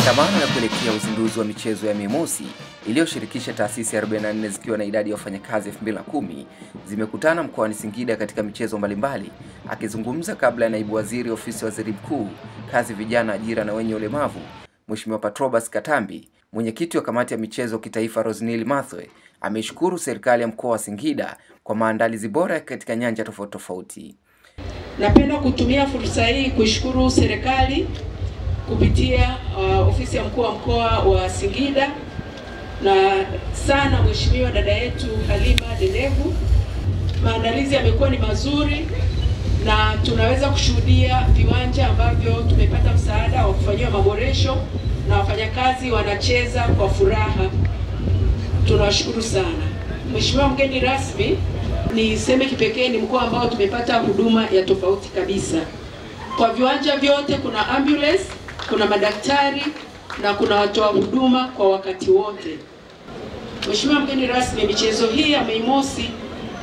Maandamano ya kuelekea uzinduzi wa michezo ya Mei Mosi iliyoshirikisha taasisi 44 zikiwa na idadi ya wafanyakazi 2010 zimekutana mkoani Singida katika michezo mbalimbali. Akizungumza kabla ya naibu waziri ofisi ya waziri mkuu, kazi, vijana, ajira na wenye ulemavu, Mheshimiwa Patrobas Katambi, mwenyekiti wa kamati ya michezo kitaifa Rosnili Mathwe, ameishukuru serikali ya mkoa wa Singida kwa maandalizi bora katika nyanja tofauti tofauti. Napenda kutumia fursa hii kuishukuru serikali kupitia ofisi ya mkuu wa mkoa wa Singida na sana mheshimiwa dada yetu Halima Dendego. Maandalizi yamekuwa ni mazuri na tunaweza kushuhudia viwanja ambavyo tumepata msaada wa kufanyiwa maboresho na wafanyakazi wanacheza kwa furaha. Tunawashukuru sana. Mheshimiwa mgeni rasmi, niseme kipekee ni mkoa ambao tumepata huduma ya tofauti kabisa. Kwa viwanja vyote kuna ambulance, kuna madaktari na kuna watoa huduma kwa wakati wote. Mheshimiwa mgeni rasmi, michezo hii ya Mei Mosi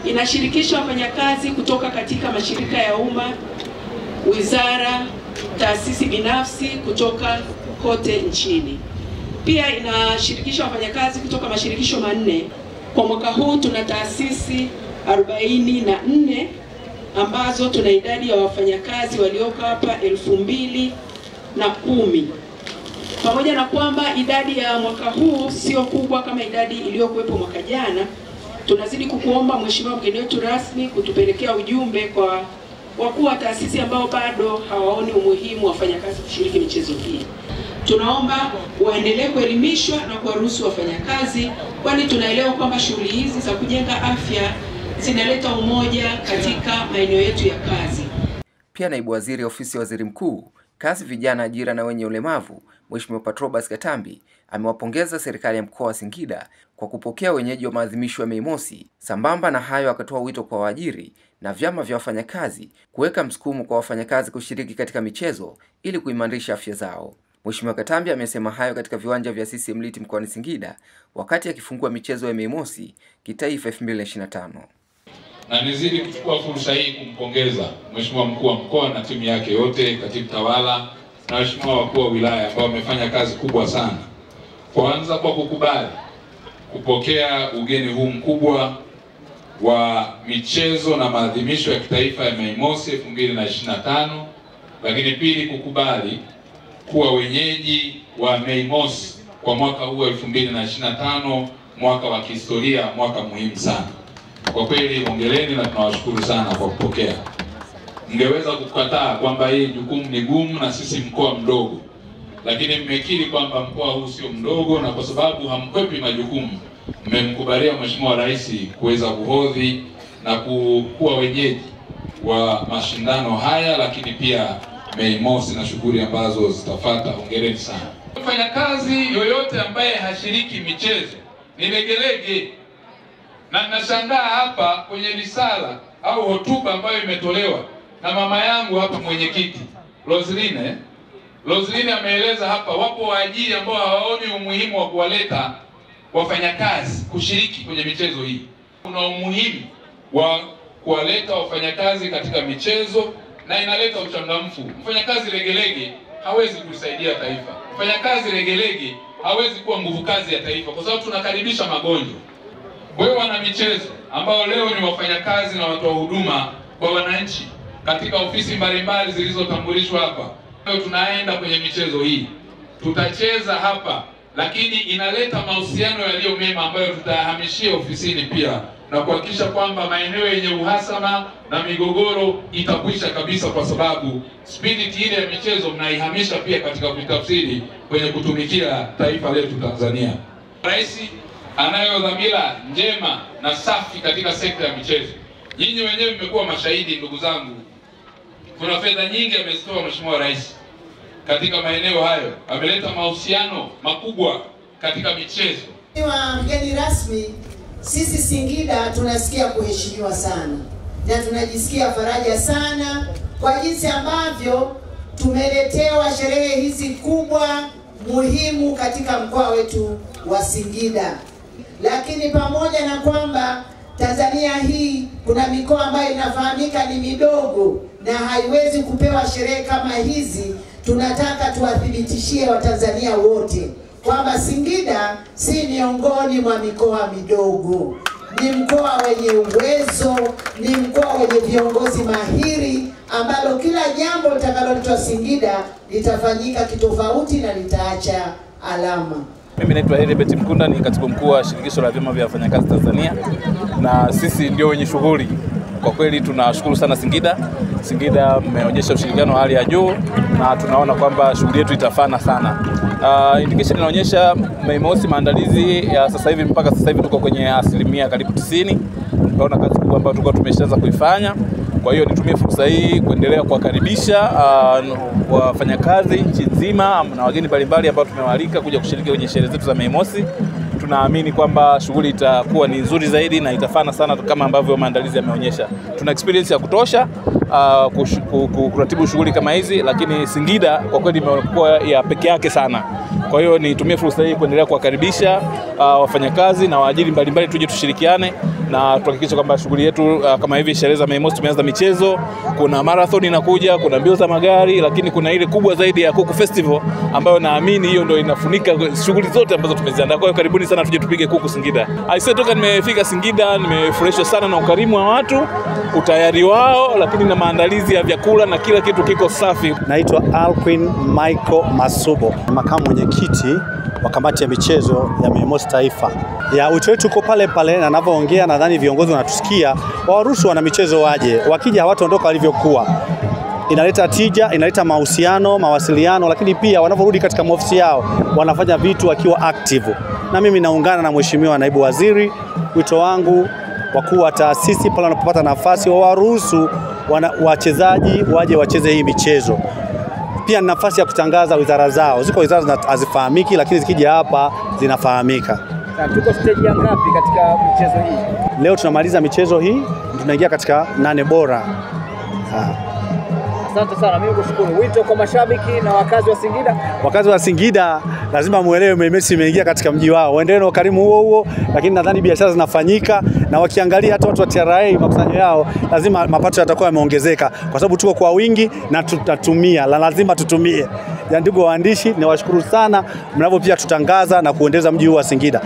inashirikisha wafanyakazi kutoka katika mashirika ya umma, wizara, taasisi binafsi kutoka kote nchini. Pia inashirikisha wafanyakazi kutoka mashirikisho 4. Kwa mwaka huu tuna taasisi 44 ambazo tuna idadi ya wafanyakazi walioko hapa 2010. Pamoja na kwamba idadi ya mwaka huu sio kubwa kama idadi iliyokuwepo mwaka jana, tunazidi kukuomba mheshimiwa mgeni wetu rasmi kutupelekea ujumbe kwa wakuu wa taasisi ambao bado hawaoni umuhimu wa wafanyakazi kushiriki michezo hii. Tunaomba waendelee kuelimishwa na kuwaruhusu wafanyakazi, kwani tunaelewa kwamba shughuli hizi za kujenga afya zinaleta umoja katika maeneo yetu ya kazi. Pia naibu waziri ofisi ya waziri mkuu, kazi, vijana, ajira na wenye ulemavu, Mheshimiwa Patrobas Katambi amewapongeza serikali ya mkoa wa Singida kwa kupokea wenyeji wa maadhimisho ya Mei Mosi. Sambamba na hayo, akatoa wito kwa waajiri na vyama vya wafanyakazi kuweka msukumo kwa wafanyakazi kushiriki katika michezo ili kuimarisha afya zao. Mheshimiwa Katambi amesema hayo katika viwanja vya CCM Liti mkoani Singida wakati akifungua michezo ya Mei Mosi kitaifa 2025. Na nizidi kuchukua fursa hii kumpongeza Mheshimiwa mkuu wa mkoa na timu yake yote, katibu tawala na waheshimiwa wakuu wa wilaya ambao wamefanya kazi kubwa sana. Kwanza kwa kukubali kupokea ugeni huu mkubwa wa michezo na maadhimisho ya kitaifa ya Mei Mosi 2025, lakini pili kukubali kuwa wenyeji wa Mei Mosi kwa mwaka huu 2025, mwaka wa kihistoria, mwaka muhimu sana. Kwa kweli hongereni na tunawashukuru sana kwa kupokea. Mngeweza kukataa kwamba hii jukumu ni gumu na sisi mkoa mdogo, lakini mmekiri kwamba mkoa huu sio mdogo, na kwa sababu hamkwepi majukumu mmemkubalia Mheshimiwa Rais kuweza kuhodhi na kuwa wenyeji wa mashindano haya, lakini pia Mei Mosi na shughuli ambazo zitafuata. Hongereni sana. Mfanyakazi yoyote ambaye hashiriki michezo ni legelege. Na nashangaa hapa kwenye risala au hotuba ambayo imetolewa na mama yangu hapa mwenyekiti Roseline. Roseline ameeleza hapa wapo waajiri ambao hawaoni umuhimu wa kuwaleta wafanyakazi kushiriki kwenye michezo hii. Kuna umuhimu wa kuwaleta wafanyakazi katika michezo na inaleta uchangamfu. Mfanyakazi legelege hawezi kusaidia taifa. Mfanyakazi legelege hawezi kuwa nguvu kazi ya taifa kwa sababu tunakaribisha magonjwa. Kwa hiyo wana michezo ambao leo ni wafanyakazi na watoa huduma kwa wananchi katika ofisi mbalimbali zilizotambulishwa hapa, leo tunaenda kwenye michezo hii, tutacheza hapa, lakini inaleta mahusiano yaliyo mema ambayo tutahamishia ofisini pia na kuhakikisha kwamba maeneo yenye uhasama na migogoro itakwisha kabisa, kwa sababu spirit ile ya michezo mnaihamisha pia katika kuitafsiri kwenye kutumikia taifa letu Tanzania. Rais anayo dhamira njema na safi katika sekta ya michezo. Nyinyi wenyewe mmekuwa mashahidi ndugu zangu. Kuna fedha nyingi amezitoa Mheshimiwa Rais katika maeneo hayo. Ameleta mahusiano makubwa katika michezo. Mheshimiwa mgeni rasmi, sisi Singida tunasikia kuheshimiwa sana na tunajisikia faraja sana kwa jinsi ambavyo tumeletewa sherehe hizi kubwa muhimu katika mkoa wetu wa Singida. Lakini pamoja na kwamba Tanzania hii kuna mikoa ambayo inafahamika ni midogo na haiwezi kupewa sherehe kama hizi, Tunataka tuwathibitishie Watanzania wote kwamba Singida si miongoni mwa mikoa midogo. Ni mkoa wenye uwezo, ni mkoa wenye viongozi mahiri, ambalo kila jambo litakaloletwa Singida litafanyika kitofauti na litaacha alama. Mimi naitwa Herbert Mkunda, ni katibu mkuu wa Shirikisho la Vyama vya Wafanyakazi Tanzania, na sisi ndio wenye shughuli. Kwa kweli tunashukuru sana Singida. Singida mmeonyesha ushirikiano wa hali ya juu na tunaona kwamba shughuli yetu itafana sana. Indication inaonyesha Mei Mosi maandalizi ya sasa hivi, mpaka sasa hivi tuko kwenye asilimia karibu 90. Tunaona kazi kubwa ambayo tulikuwa tumeshaanza kuifanya. Kwa hiyo nitumie fursa hii kuendelea kuwakaribisha wafanyakazi nchi nzima na wageni mbalimbali ambao tumewaalika kuja kushiriki kwenye sherehe zetu za Mei Mosi. Tunaamini kwamba shughuli itakuwa ni nzuri zaidi na itafana sana kama ambavyo maandalizi yameonyesha. Tuna experience ya kutosha kuratibu shughuli kama hizi, lakini Singida kwa kweli imekuwa ya peke yake sana. Kwa hiyo nitumie fursa hii kuendelea kuwakaribisha wafanyakazi na waajiri mbalimbali, tuje tushirikiane na tuhakikishe kwamba shughuli yetu kama hivi sherehe za Mei Mosi tumeanza michezo, kuna marathon inakuja, kuna mbio za magari, lakini kuna ile kubwa zaidi ya Kuku Festival ambayo naamini hiyo ndio inafunika shughuli zote ambazo tumeziandaa. Kwa hiyo karibuni sana tuje tupige kuku Singida. Aisee, toka nimefika Singida nimefurahishwa sana na ukarimu wa watu, utayari wao, lakini na maandalizi ya vyakula na kila kitu kiko safi. Naitwa Alquin Michael Masubo, makamu mwenyekiti wa kamati ya michezo ya Mei Mosi Taifa. Ya wito wetu uko pale pale, na ninavyoongea nadhani viongozi wanatusikia, waruhusu wana michezo waje. Wakija hawataondoka walivyokuwa. Inaleta tija, inaleta mahusiano, mawasiliano, lakini pia wanaporudi katika maofisi yao wanafanya vitu wakiwa active. Na mimi naungana na Mheshimiwa Naibu Waziri, wito wangu wakuu wa taasisi pale wanapopata nafasi waruhusu wachezaji waje wacheze hii michezo. Pia nafasi ya kutangaza wizara zao. Ziko wizara hazifahamiki, lakini zikija hapa zinafahamika. Na tuko stage ya ngapi katika michezo hii? Leo tunamaliza michezo hii, tunaingia katika 8 bora. Asante sana, mimi kushukuru. Wito kwa mashabiki na wakazi wa Singida. Wakazi wa Singida lazima muelewe Mei Mosi imeingia katika mji wao. Waendelee na ukarimu huo huo, lakini nadhani biashara zinafanyika na wakiangalia hata watu wa TRA makusanyo yao, lazima mapato yatakuwa yameongezeka kwa sababu tuko kwa wingi na tutatumia, na lazima tutumie. Ya ndugu waandishi, niwashukuru sana mnapo pia tutangaza na kuendeleza mji huu wa Singida.